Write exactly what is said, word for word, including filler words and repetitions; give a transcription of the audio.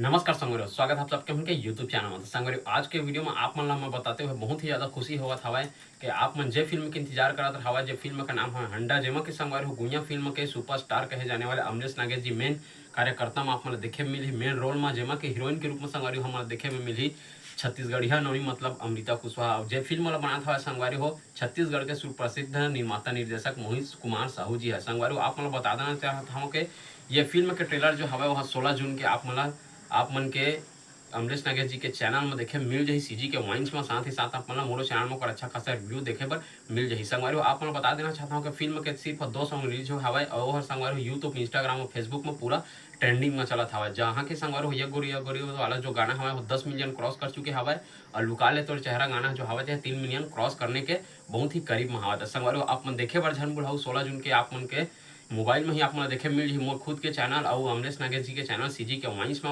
नमस्कार संगवारी हो, स्वागत है आप सबके हमन के YouTube चैनल में। तो संगवारी हो, आज के वीडियो में आप मन ला मैं बताते हुए बहुत ही ज्यादा खुशी होवत हवय कि आप मन जे फिल्म के इंतजार करत हवय, जे फिल्म का नाम है हंडा, जेमा के संगवारी हो गुइया फिल्म के सुपरस्टार कहे जाने वाले अमलेश नागेश जी मेन कार्यकर्ता में आप मन ला देखे में मिलही, मेन रोल में, जेमा के हीरोइन के रूप में संगवारी हो हमन ला देखे में मिलही छत्तीसगढ़िया नोनी, मतलब अमृता कुशवाहा। और जे फिल्म ला बनात हवय संगवारी हो छत्तीसगढ़ के सुप्रसिद्ध निर्माता निर्देशक मोहित कुमार साहू जी है। संगवारी हो, आप मन ला बता देना चाहत हवं कि ये फिल्म के ट्रेलर जो हवय वह सोलह जून के आप मन ला, आप मन के अमलेश नागेश जी के चैनल में देखे मिल जाही सीजी के वाइन्स में। साथ ही साथ आप मन ला मोरो चैनल में ओकर अच्छा खासा रिव्यू देखे बर मिल जाही। संगवारी हो, आप मन ला बता देना चाहत हवं कि फिल्म के सिर्फ दो सॉन्ग रिलीज हो हवय और ओहर संगवारी हो YouTube, Instagram और Facebook में पूरा ट्रेंडिंग में चलत हवय। जहाँ के संगवारी हो ये गोरी ये गोरी वाला जो गाना हवय वो दस मिलियन क्रॉस कर चुके हवय और लुका ले तोर चेहरा गाना जो हवय ते तीन मिलियन क्रॉस करने के बहुत ही करीब में हवय। तो संगवारी हो, आप मन देखे बर झन भूलहू, सोलह जून के आप मन के मोबाइल में ही आप मन ला देखे मिल जाही मोर खुद के चैनल अउ अमलेश नागेश जी के चैनल सीजी के वाइन्स में।